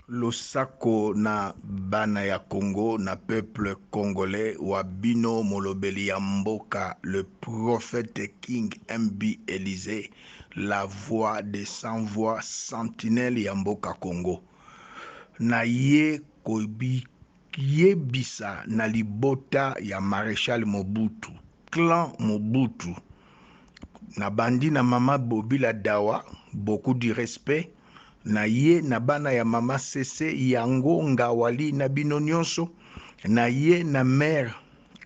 Losako na bana ya Congo na peuple congolais wa bino molobeli ya mboka le prophète King MB Elysee la voix de sans voix sentinelle ya mboka Congo na ye koyebisa na libota ya Marechal Mobutu clan Mobutu na bandi na mama Bobila Dawa beaucoup du respect na ye na bana ya mama Sese yango Ngawali na bino nyonso na ye na mère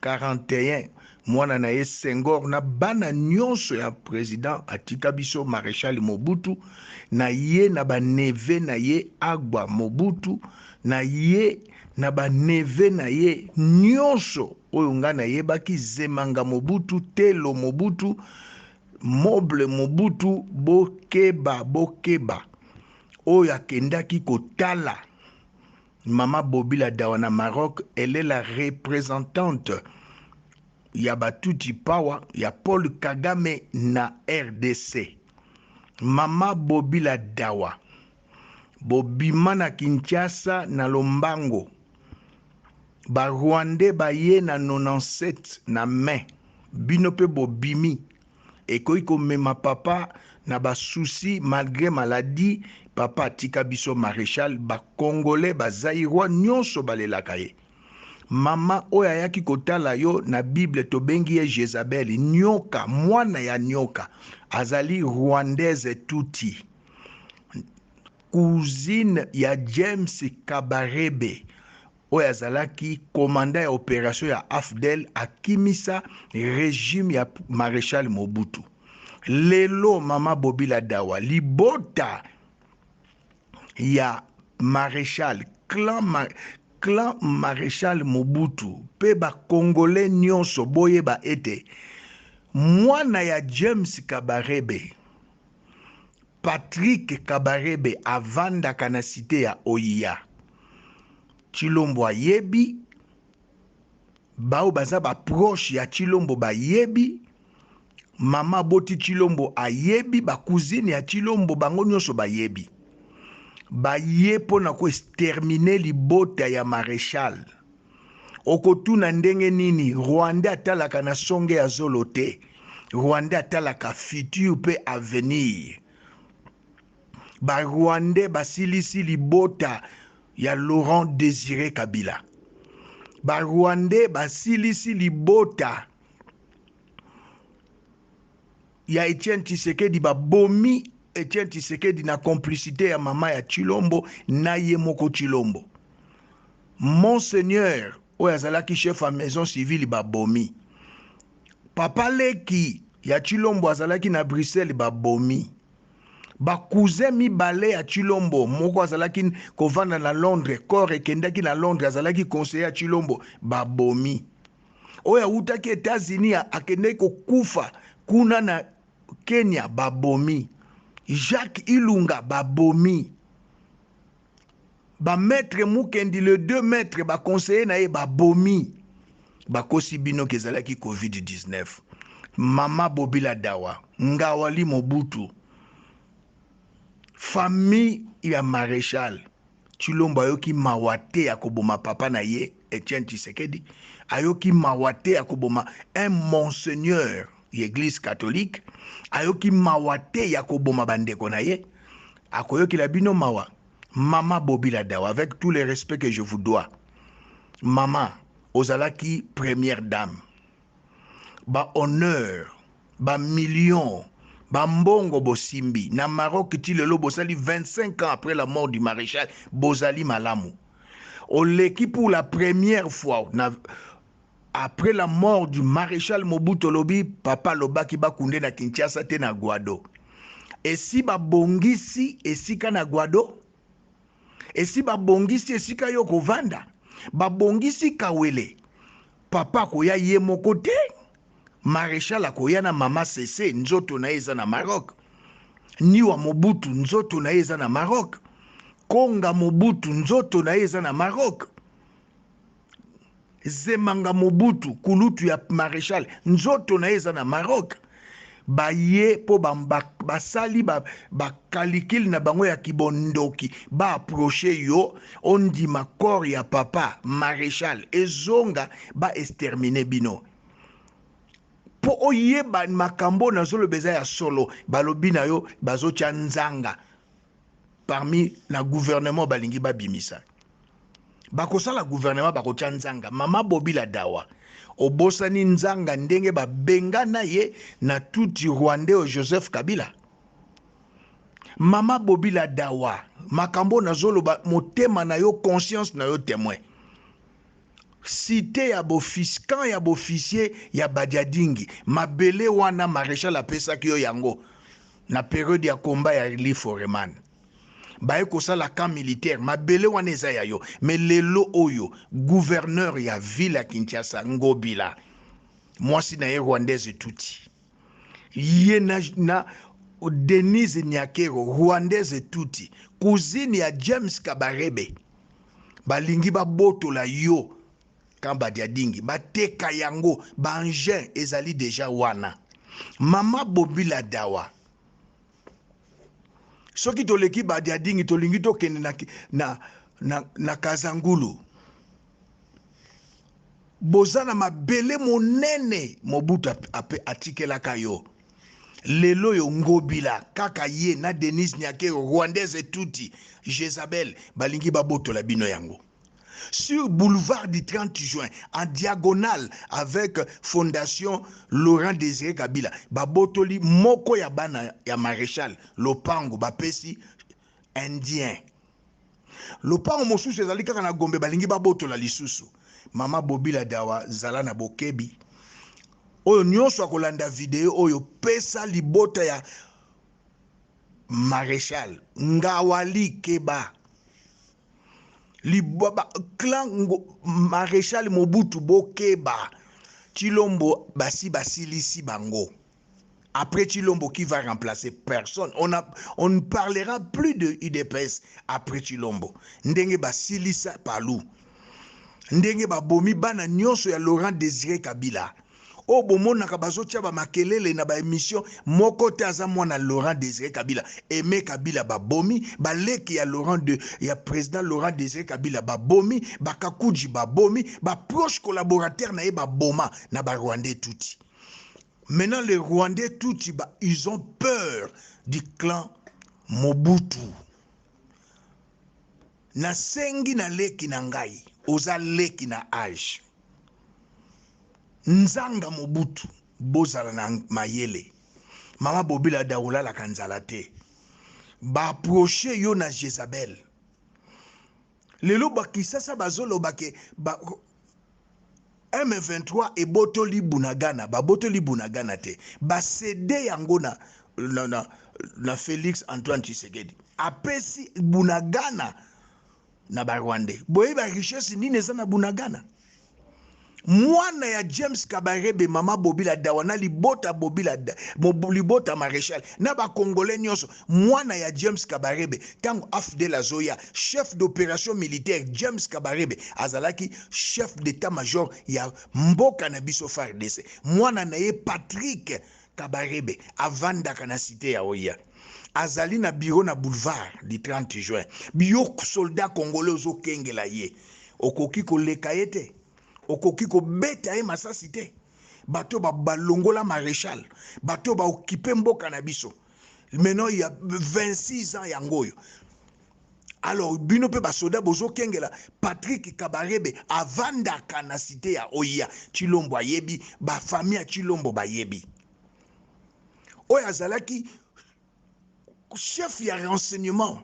41 mwana na ye Senghor na bana nyonso ya president atika biso Marechal Mobutu na ye na ba neveu na ye Agba Mobutu na ye na ba neveu na ye nyonso oyo ngai nayebaki Zemanga Mobutu Telo Mobutu Moble Mobutu bokeba bokeba oyo akendaki kotala mama Bobila Dawa na Maroc elle est la représentante ya Batutsi Power ya Paul Kagame na RDC mama Bobila Dawa bobima na Kinshasa na lombango ba Rwandais baye na 97 na mai bino pe bobimi ekoki komema papa na ba soucis malgre maladie papa atika biso marechal ba congolais ba zairois nyonso balelaka ye mama oyo ayaki kotala yo na bible tobengi ye Jezabel nyoka mwana ya nyoka azali rwandaise tutsi cousine ya James Kabarebe oyo azalaki commandant ya operation ya AFDL akimisa regime ya Marechal Mobutu. Lelo mama Bobila Dawa libota ya Marechal clan, clan Marechal Mobutu pe ba Congolais nyonso boyeba ete mwana ya James Kabarebe Patrick Kabarebe avandaka na cite ya Oyiya. Tshilombo ayebi, baoyo baza ba proche ya Tshilombo bayebi, mama aboti Tshilombo ayebi, ba cousine ya Tshilombo bango nyonso bayebi. Baye mpo na ko exterminer libota ya Marechal. Okotuna ndenge nini Rwandais atalaka na songe ya zolo te. Rwandais atalaka futur pe avenir. Ba Rwandais basilisi libota ya Laurent Desire Kabila. Ba Rwandais basilisi libota ya Etienne Tshisekedi, babomi Etienne Tshisekedi na complicité ya mama ya Tshilombo na ye moko Tshilombo. Monseigneur oyo azalaki chef ya maison civile babomi. Papa leki ya Tshilombo azalaki na Bruxelles babomi. Ba cousin mibale ya Tshilombo, moko azalaki kovanda na Londres, corps ekendaki na Londres, azalaki conseiller ya Tshilombo, babomi. Oyo awutaki Etats-Unis akendaki kokufa kuna na Kenya, babomi. Jacques Ilunga babomi. Ba maître Mukendi le deux maîtres ba conseiller na ye babomi. Bakosi bino ke ezalaki COVID-19. Mama Bobila Dawa, Ngawali Mobutu, famille ya Marechal Tshilombo ayoki mawa te ya koboma papa na ye Etienne Tshisekedi, ayoki mawa te ya koboma un monseigneur ya église catholique, ayoki mawa te ya koboma bandeko na ye, akoyokela bino mawa. Mama Bobila Dawa, avec tout le respect que je vous dois, mama ozalaki première dame, ba honneur, ba millions, ba mbongo bosimbi na Maroc ti lelo bosali 25 ans après la mort du maréchal, bozali malamu. Oleki pour la première fois na après la mort du maréchal Mobutu, olobi papa alobaki bakunde na Kinshasa te na Guado. Esi babongisi esika na Guado, esi babongisi esika yo kovanda, babongisi Kawele. Papa akoya ye moko te, maréchal akoya na mama Sese, nzoto na ye eza na Maroc. Niwa Mobutu nzoto na ye eza na Maroc. Konga Mobutu nzoto na ye eza na Maroc. Zemanga Mobutu kulutu ya maréchal nzoto na ye eza na Maroc. Baye mpo basali bakalikile ba na bango ya kibondoki, baapproche yo, ondima corps ya papa maréchal ezonga, baextermine bino. Mpo oyeba makambo nazoloba eza ya solo. Balobi na yo bazotya nzanga parmi na gouvernement, balingi babimisa, bakosala gouvernement, bakotya nzanga. Mama Bobila Dawa, obosani nzanga ndenge babengana ye na tuti rwandais oyo Joseph Kabila? Mama Bobila Dawa, makambo nazoloba, motema na yo, conscience na yo témoin. Cité ya bofisi, camp ya boofficier ya Badiadingi, mabele wana maréchal apesaki yo yango na période ya komba ya Lee Foreman. Baye kosala camp militaire, mabele wana eza ya yo. Mais lelo oyo gouverneur ya ville ya Kinshasa, Ngobila, mwasi na ye rwandaise tuti, ye na Denise Nyakero, rwandaise tuti, cousine ya James Kabarebe, balingi babotola yo camp Badiadingi, bateka yango. Baengin ezali déjà wana. Mama Bobila Dawa, soki toleki Badiadingi, tolingi tokende na Kazangulu, boza na mabele monene Mobutu atikelaka yo. Lelo oyo Ngobila kaka ye na Denise Nyakero, rwandaise tuti, Jezabel, balingi babotola bino yango. Sur boulevard du 30 juin, en diagonale avec Fondation Laurent Désiré Kabila, babotoli moko ya bana ya maréchal lopango, bapesi indien. Lopango mosusu ezali kaka na Gombe, balingi babotola lisusu. Mama Bobila Dawa, zala na bokebi. Oyo nyonso akolanda video oyo, pesa libota ya maréchal Ngawali keba. Liboba, clan maréchal Mobutu, bokeba. Chilombo basi basilisi bango. Après Chilombo, qui va remplacer? Personne. On ne parlera plus de UDPS après Chilombo. Ndenge basilisa Palu, ndenge babomi bana nyonso ya Laurent Désiré Kabila, oyo bomonaka bazotia bamakelele na baémission, moko te aza mwana Laurent Désiré Kabila. Aimé Kabila babomi, baleki ya Laurent de, ya président Laurent Désiré Kabila babomi, bakakuji babomi, baproche collaborateur na ye baboma na barwandais tuti. Maintenant, les Rwandais tuti ba, ils ont peur du clan Mobutu. Nasengi na leki na ngai, oza leki na age, nzanga Mobutu, bozala na mayele. Mama Bobila da, olalaka nzala te. Baapproche yo na Jezabel. Lelo bakisasa bazoloba ke ba, M23 ebotoli Bunagana. Babotoli Bunagana te, bacéder yango na Félix Antoine Tshisekedi. Apesi Bunagana na barwandais. Boyeba richesse nini eza na Bunagana. Mwana ya James Kabarebe, mama Bobila Dawa na libota Bobila, libota maréchal na bakongolais nyonso, mwana ya James Kabarebe, ntango AFDL azoya, chef d'opération militaire James Kabarebe azalaki chef d'état major ya mboka na biso FARDC. Mwana na ye Patrick Kabarebe avandaka na cité ya Oya, azali na bureau na boulevard du 30 juin. Bio soldat congolais ozokengela ye, okoki koleka ye te, okoki kobeta ye masasi te. Bato balongola maréchal, bato baokipe mboka na biso maintenant ya 26 ans yango oyo. Alors bino mpe basoda bozokengela Patrick Kabarebe, avandaka na cité ya Oya. Chilombo ayebi, bafamille ya Chilombo bayebi. Oyo azalaki chef ya renseignement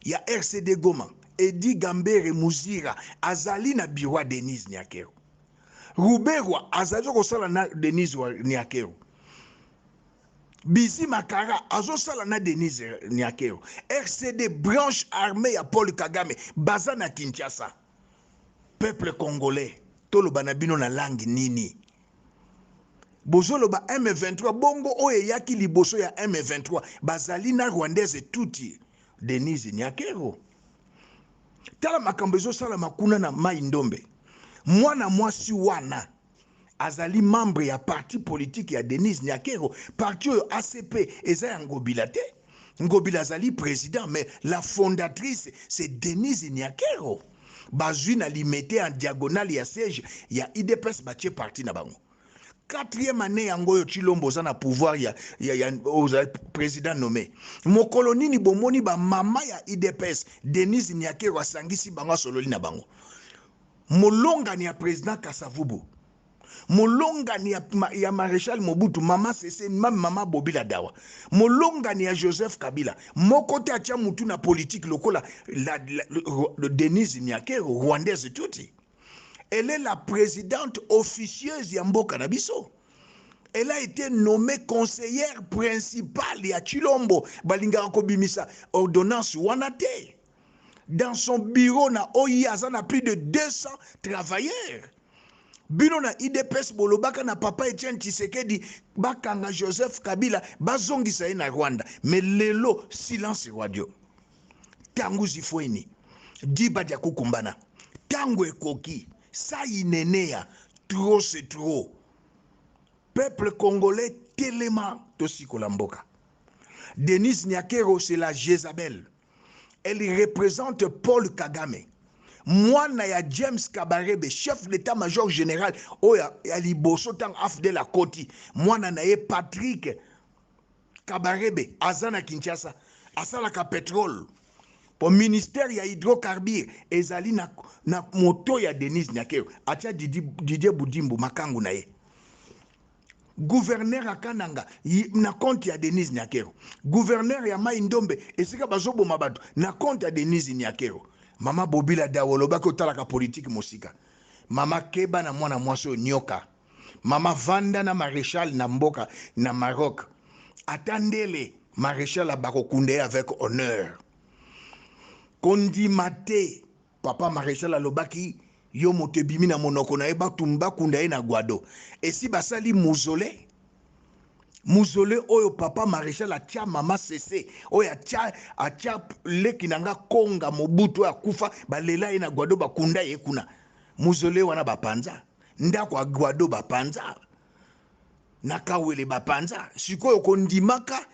ya RCD Goma, Edi Gambere Muzira, azali na bureau ya Denise Nyakero. Ruberwa azali kosala na Denise Nyakero. Bizi Makara azosala na Denise Nyakero. RCD, branche armée ya Paul Kagame, baza na Kinshasa. Peuple congolais, toloba na bino na langue nini? Bozoloba M23, bongo oyo eyaki liboso ya M23 bazali na rwandaise tuti Denise Nyakero. Tala makambo ezosalama kuna na Mai Ndombe. Mwana mwasi wana. Azali membre ya parti politique ya Denise Nyakero. Parti oyo ACP eza ya Ngobila te. Ngobila azali president, mais la fondatrice, c'est Denise Nyakero. Bazwi na Limete en diagonale ya siège ya UDPS, batie parti na bango. Quatrième année yango oyo Tshilombo oza na pouvoir ya oza président nommé. Mokolo nini bomoni ba mama ya UDPS, Denise Nyakero asangisi bango, asololi na bango? Molongani ya président Kasavubu, molongani ya maréchal Mobutu, mama Sese, mama Bobila Dawa, molongani ya Joseph Kabila, moko te atia mutu na politique lokola la Denise Nyakero, rwandaise tuti. Elle est la présidente officieuse ya mboka na biso. Elle a été nommée conseillère principale ya Tshilombo. Balingaka kobimisa ordonnance wana te. Dans son bureau na OI aza na plus de 200 travailleurs. Bino na UDPS bolobaka na papa Etienne Tshisekedi bakanga Joseph Kabila, bazongisa ye na Rwanda. Mais lelo silence radio. Tangu zifweni diba dia kukumbana. Tango ekoki sainenea, trop c'est trop. Peuple congolais, telema, tosikola mboka. Denise Nyakero, c'est la Jézabel. Elle représente Paul Kagame. Mwana ya James Kabarebe, chef d'état-major général oyo ya liboso ntango AFDL akoti. Mwana na ye Patrick Kabarebe aza na Kinshasa, asalaka pétrole. Po ministère ya hydrocarbure ezali na moto ya Denise Nyakero. Atia Didier Budimbu makangu na ye. Gouverneur ya Kananga na compte ya Denise Nyakero. Gouverneur ya Mai Ndombe esika bazoboma bato na compte ya Denise Nyakero. Mama Bobila Dawa, olobaki otalaka politique mosika. Mama, keba na mwana mwasi oyo nyoka. Mama, vanda na maréchal na mboka na Maroc. Ata ndele maréchal bakokunda ye avec honneur. Kondima te. Papa maréchal alobaki yo moto ebimi na monoko na ye, bato bakunda ye na Gbado. Esi basali mausolée, mausolée oyo papa maréchal atia mama Sese, oyo atia leki na nga Konga Mobutu oyo akufa, balela ye na Gbado, bakunda ye kuna. Mausolée wana bapanza, ndako ya Gbado bapanza, na Kawele bapanza. Sikoyo kondimaka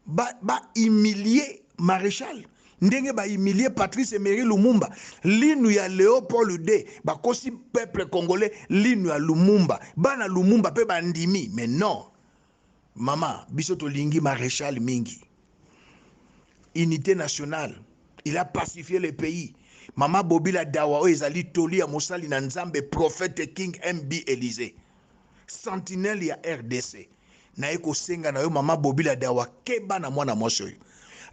bahumilie ba maréchal ndenge bahumilie Patrice Emery Lumumba. Linu ya Léopold D, bakosi peuple congolais, linu ya Lumumba, bana Lumumba mpe bandimi. Mais non, mama, biso tolingi maréchal mingi. Unité nationale, il a pacifié le pays. Mama Bobila Dawa, oyo ezali toli ya mosali na Nzambe, prophète King MB Élysée, sentinelle ya RDC, naye kosenga na yo, mama Bobila Dawa, keba na mwana mwasi oyo.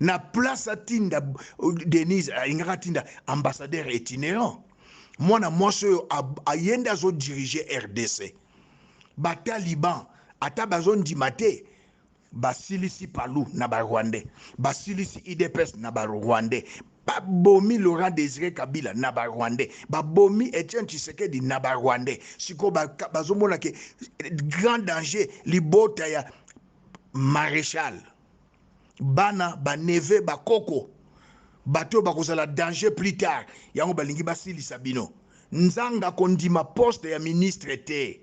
Na place atinda Denise, alingaka atinda ambassadeur itinérant. Mwana mwasi oyo aye nde azodirige RDC. Bataliban ata bazondima te, basilisi Palu na Barwandais, basilisi UDPS na Barwandais, babomi Laurent Désiré Kabila na Barwandais, babomi Etienne Tshisekedi na Barwandais. Sikoyo bazomona ke grand danger, libota ya maréchal, bana, baneveux, bakoko, bato oyo bakozala danger plus tard. Yango balingi basilisa bino. Nzanga kondima poste ya ministre te.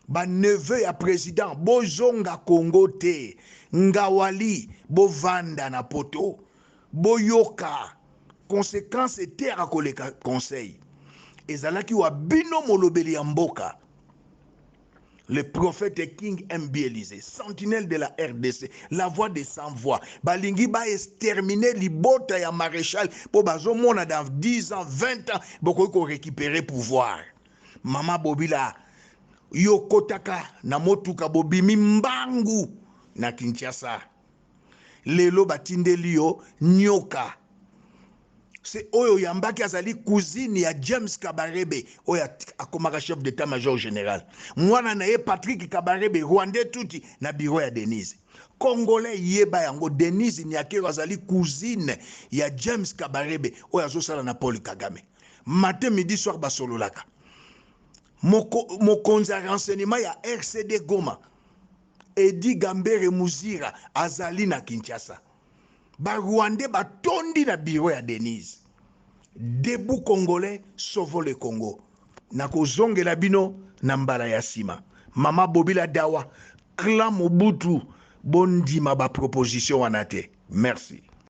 Baneveux ya président, bozonga Congo te. Ngawali, bovanda na poto, boyoka conséquence te. Akoleka conseil ezalaki wa bino, molobeli ya mboka, le prophète King MB Élysée, sentinelle de la RDC, la voix des sans voix. Balingi ba exterminer libota ya maréchal po bazomona dans 10 ans, 20 ans bokoki ko récupérer pouvoir. Mama Bobila, yo kotaka na motuka, bobimi mbangu na Kinshasa. Lelo batindeli yo nyoka se oyo oyambaki azali cousine ya James Kabarebe oyo akomaka chef d'état major général. Mwana na ye Patrick Kabarebe, rwandais tuti, na bureau ya Denise. Congolais, yeba yango, Denise Nyakero azali cousine ya James Kabarebe oyo azosala na Paul Kagame. Matin, midi, soir basololaka. Mokonzi ya renseignement ya RCD Goma, Edi Gambere Muzira, azali na Kinshasa. Barwandais batondi na bureau ya Denise. Debout congolais, sauvons le Congo. Nakozongela bino na mbala ya sima. Mama Bobila Dawa, clan Mobutu, bondima ba propositions wana te. Merci.